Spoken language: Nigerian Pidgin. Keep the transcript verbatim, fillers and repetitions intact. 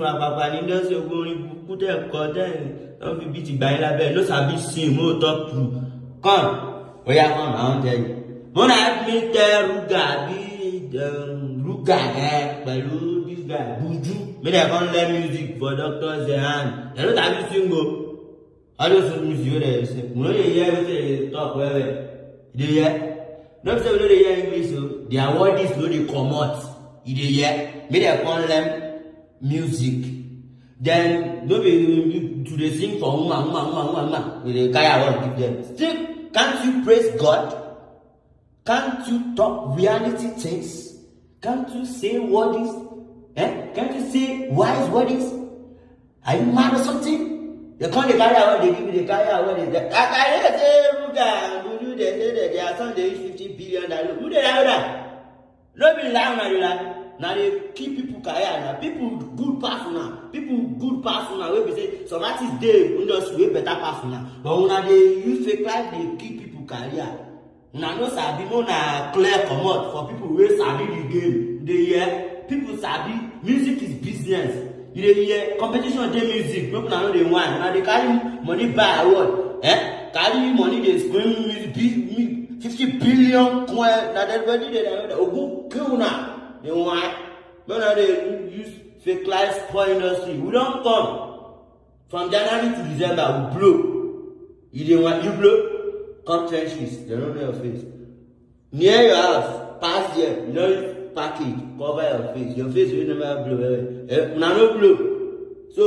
Rapapa ni industry ogun orin burúkú tẹ̀ kọ́ tẹ̀ wọ́n fi beat gbà yín lábẹ́, no sabi sing, mo talk true. Come, oya come, I wan tell you. Mona help me tell Ruga abi um, Ruga eh, pẹ̀lú this guy Buju. Make dem come learn music for Doctor Zehan. Dem no sabi sing o. All those music wey dem dey sing, we no dey hear wetin dem dey talk well well. You dey hear? No be say we no dey hear English o. The awardees no dey comot. You dey hear? Make dem come learn music. Then no be to dey sing for woman, woman, woman, woman, woman. We dey carry award give them. Still, can't you praise God? Can't you talk reality things? Can't you say what is? Eh? Can't you say wise what is? Are you mad or something? They come dey carry award, dey give you, dey carry award. Dey, I, I hear say Ruga and Buju, they say that their son dey use fifty billion download. Who dey download am? No be lie, una dey lie. Na dey kill people career na. People good pass una. People good pass una wey be say some artists dey industry wey better pass una. But una dey use fake life dey kill people career. Una no sabi, make una clear comot for people wey sabi the game. You dey hear? People sabi, music is business. You dey hear? Competition dey music, make una no dey whine. Una dey carry money buy award, eh? Carry money dey scream music, bi- mi- fifty billion coin. Na dem body dey download. Ogun kill una. Dey whine. Make una dey use fake life spoil industry. We don come. From January to December, we blow. You dey want you blow? Come trenches, they don't know your face. Near your house, pass there, you don't use package, cover your face. Your face will never blow. Eh? Eh? Una no blow.